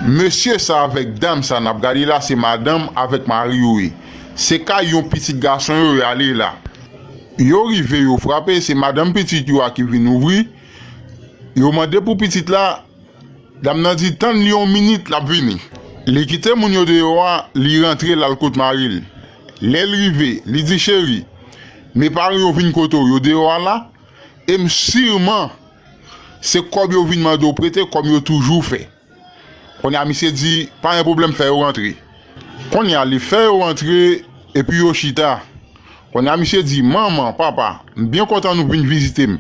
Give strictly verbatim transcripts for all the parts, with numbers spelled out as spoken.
Mesye sa avèk dam sa n ap gade la, se madanm avèk mari yo ye. Se kay yon pitit gason yo y ale la. Yo rive, yo frape, se madanm pitit yo a ki vin ouvri. Yo mande pou pitit la, dam nan di, "Tann li yon minit, l ap vini." Li kite moun yo deyò a, li rantre, l al kot mari l. Lè l rive, li di, "Cheri, men paran yo vin kote w, yo deyò a la, e m siman se kòb yo vin mande w prete, kòm yo toujou fè." Kounye a, misye di, "Pa gen pwoblèm, fè yo rantre." Kounye a, li fè yo rantre, epi yo chita. Kounye a, misye di, "Manman, papa, m byen kontan nou vin vizite m."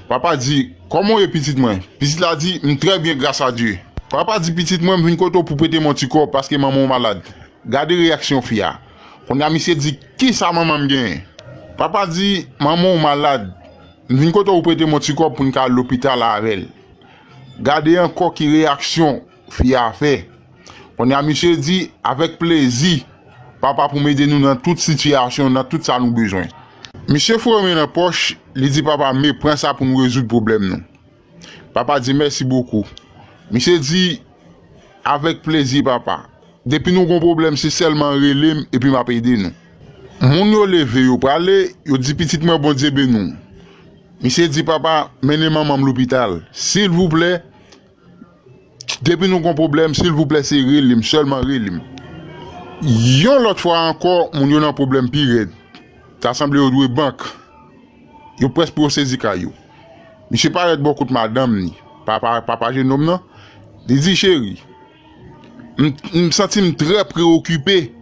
Papa di, "Kòman w ye, pitit mwen?" Pitit la di, "M trè byen, gras a Dye." Papa di, "Pitit mwen, m vin kote w pou prete m yon ti kòb, paske manman w malad." Gade reyaksyon fi a. Kounye a, misye di, "Kisa manman m genyen?" Papa di, "Manman w malad. M vin kote w prete m yon ti kòb pou n ka al lopital avè l." Gade ankò ki reyaksyon fi a fè. Kounye a, misye di, "Avèk plezi, papa, pou m ede nou nan tout sitiyasyon, nan tout sa nou bezwen." Misye foure men nan pòch, li di, "Papa, men, pran sa pou nou rezoud pwoblèm nou." Papa di, "Mèsi bokou." Misye di, "Avèk plezi, papa. Depi nou gon pwoblèm, se sèlman rele m epi m ap ede nou." Moun yo leve, yo prale, yo di, "Pitit mwen, Bondye beni w." Misye di, "Papa, mennen manman m lopital. Silvouplè, depi nou gon pwoblèm, silvouplè, se rele m, sèlman rele m." Yon lòt fwa ankò, moun yo nan pwoblèm pi rèd. Ta sanble yo dwe bank. Yo prèske pou yo sezi kay yo. Misye parèt bò kot madanm ni, papa, papa jenòm nan. Li di, "Cheri, m, m santi m trè preokipe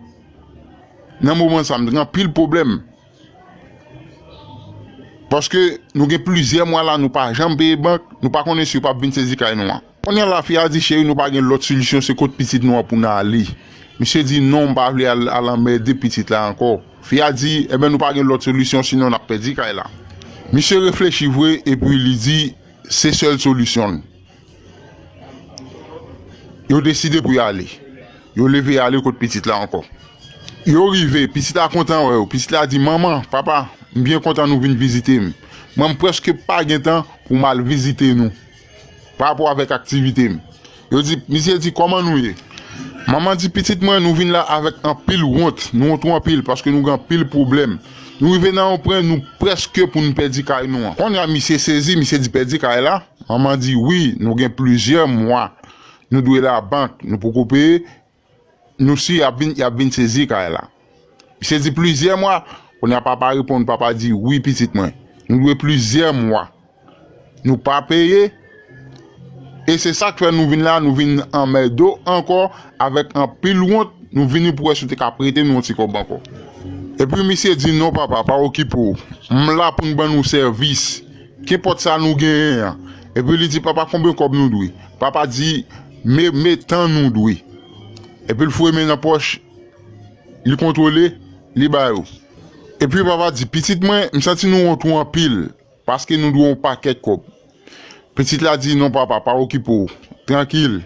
nan moman sa, m gen anpil pwoblèm. Paske nou gen plizyè mwa la, nou pa janm peye bank, nou pa konnen si yo p ap vin sezi kay nou an." Kounye a la, fi a di, "Cheri, nou pa gen lòt solisyon, se kot pitit nou an pou n ale." Misye di, "Non, m pa vle al, al anmède pitit la ankò." Fi a di, "Enben, nou pa gen lòt solisyon, sinon n ap pèdi kay la." Misye reflechi vre, epi li di, "Se sèl solisyon l." Yo deside pou y ale. Yo leve y ale kot pitit la ankò. Yo rive, pitit la kontan wè yo. Pitit la di, "Manman, papa, m byen kontan nou vin vizite m. Mwen, m prèske pa gen tan pou m al vizite nou pa rapò avèk aktivite m." Yo di, misye di, "Kòman nou ye?" Manman di, "Pitit mwen, nou vin la avèk anpil wont. Nou wont anpil paske nou gen anpil pwoblèm. Nou rive nan yon pwen, nou prèske pou n pèdi kay nou an." Kounye a, misye sezi, misye di, "Pèdi kay la?" Manman di, "Wi, nou gen plizyè mwa. Nou dwe labank, nou poko peye. Nou si y ap vin, y ap vin sezi kay la." Misye di, "Plizyè mwa?" Kounye a papa reponn, papa di, "Wi, pitit mwen. Nou dwe plizyè mwa. Nou pa peye. E se sa k fè nou vin la, nou vin anmède w ankò avèk anpil wont. Nou vini pou wè si w te ka prete nou yon ti kòb ankò." Epi misye di, "Non, papa, pa okipe w. M la pou m ban nou sèvis. Kenpòt sa nou genyen an." Epi li di, "Papa, konbyen kòb nou dwe?" Papa di, "Me, me tan nou dwe." Epi l foure men nan pòch, li kontwole, li ba yo. Epi papa di, "Pitit mwen, m santi nou wont ou anpil, paske nou dwe yon pakèt kòb." Pitit la di, "Non, papa, pa okipe w. Trankil.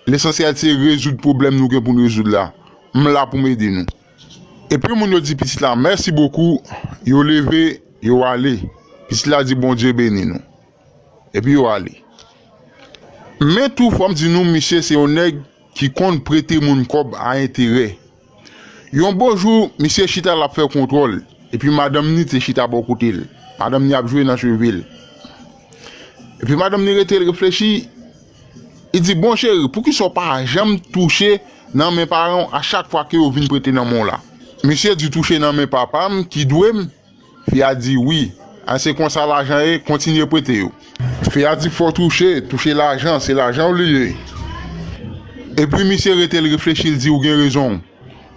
Lesansyèl se rezoud pwoblèm nou gen pou n rezoud la. M la pou m ede nou." Epi moun yo di pitit la, "Mèsi bokou." Yo leve, yo ale. Pitit la di, "Bondye beni nou." Epi yo ale. Men tou, fò m di nou, misye se yon nèg ki konn prete moun kòb a enterè. Yon bon jou, misye chita l ap fè kontwòl, epi madanm ni te chita bò kote l. Madanm ni ap jwe nan cheve l. Epi madanm ni rete l reflechi, li di, "Bon cheri, poukisa w pa janm touche nan men paran w a chak fwa ke yo vin prete nan men w la?" Misye di, "Touche nan men papa m ki dwe m." Fi a di, "Wi, a se konsa lajan ye, kontinye prete yo." Fi a di, "Fò touche, touche lajan, se lajan w li ye." Epi misye rete l reflechi, l di, "Ou gen rezon,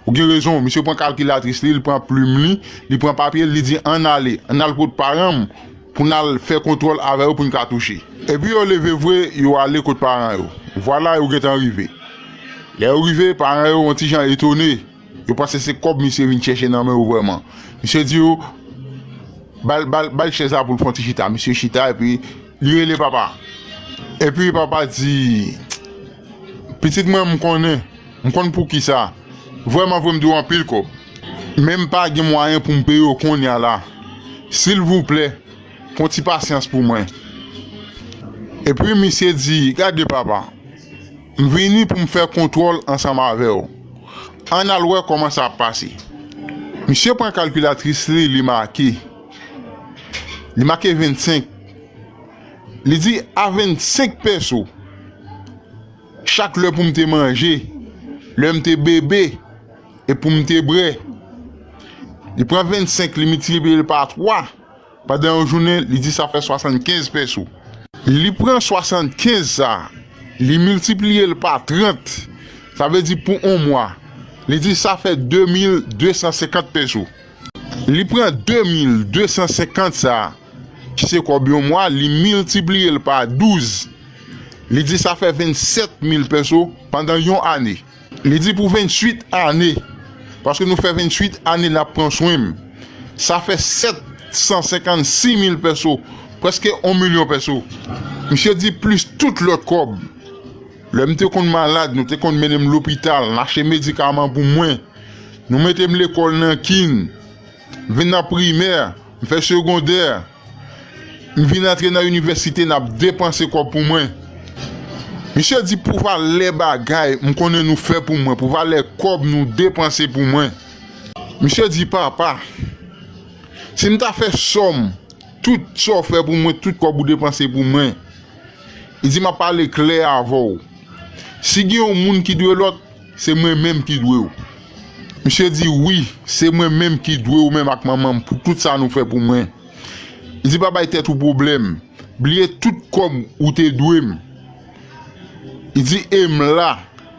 ou gen rezon." Misye pran kalkilatris li, li pran plim li, li pran papye l, li di, "Ann ale, ann al kot paran m pou n al fè kontwòl avè yo pou n ka touche." Epi yo leve vre, yo ale kot paran yo. Vwala, yo gentan rive. Lè yo rive, paran yo yon ti jan etone. Yo panse se kòb misye vin chèche nan men yo vrèman. Misye di yo, "Ba l, ba l, ba l chèz la pou l fè yon ti chita." Misye chita epi li rele papa. Epi papa di, "Pitit mwen, m konnen, m konn poukisa. Vrèman vre, m dwe w anpil kòb. Men m pa gen mwayen pou m peye w kounye a la. Silvouplè, pran ti pasyans pou mwen." Epi misye di, "Gade papa, M vini pou m fè kontwòl ansanm avè w. Ann al wè kòman sa ap pase. Misye pran kalkilatris li, li make. Li make vennsenk. Li di, a vennsenk pèso, chak lè pou m te manje, lè m te bebe, e pou m te bwè. Li pran vennsenk, li miltipliye l pa twa. Pandan yon jounen, li di sa fè swasannkenz pèso. Li pran swasannkenz sa, li miltipliye l pa trant, sa vle di pou yon mwa, li di sa fè de mil de san senkant pèso. Li pran de mil de san senkant sa, ki se kòb yon mwa, li miltipliye l pa douz, li di sa fè vennsèt mil pèso pandan yon ane. Li di pou venntwit ane, paske nou fè venntwit ane n ap pran swen m. Sa fè sèt san senkannsis mil pèso, prèske yon milyon pèso. Misye di plis tout lòt kòb. Lè m te konn malad, nou te konn mennen m lopital, n achte medikaman pou mwen. Nou mete m lekòl nan kin, vin nan primè, m fè segondè. M vin antre nan inivèsite, n ap depanse kòb pou mwen. Misye di pou valè bagay m konnen nou fè pou mwen, pou valè kòb nou depanse pou mwen. Misye di, papa, si m ta fè sòm, tout sa w fè pou mwen, tout kòb ou depanse pou mwen, li di, m ap pale klè avè w. Si gen yon moun ki dwe lòt, se mwen menm ki dwe w. Misye di, wi, se mwen menm ki dwe w menm ak manman m pou tout sa nou fè pou mwen. Li di, pa bay tèt ou pwoblèm. Bliye tout kòb ou te dwe m. Li di, e m la.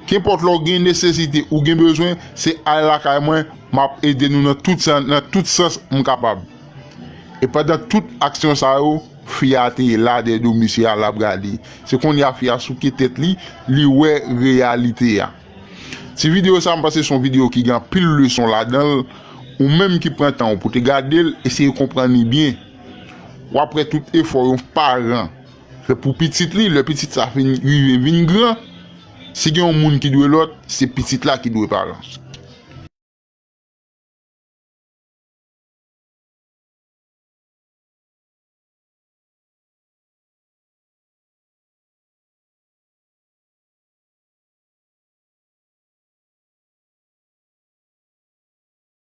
Kenpòt lè w gen nesesite, ou gen bezwen, se al lakay mwen, m ap ede nou nan tout sans, nan tout sans m kapab. E pandan tout aksyon sa yo, fi a te la dèyè do misye a, l ap gade. Se kounye a fi a souke tèt li, li wè reyalite a. Ti videyo sa, m panse se yon videyo ki gen anpil leson ladan l. Ou menm ki pran tan w pou te gade l, eseye konprann li byen. W ap wè tout efò yon paran fè pou pitit li, lè pitit sa fin rive vin gran, si gen yon moun ki dwe lòt, se pitit la ki dwe paran.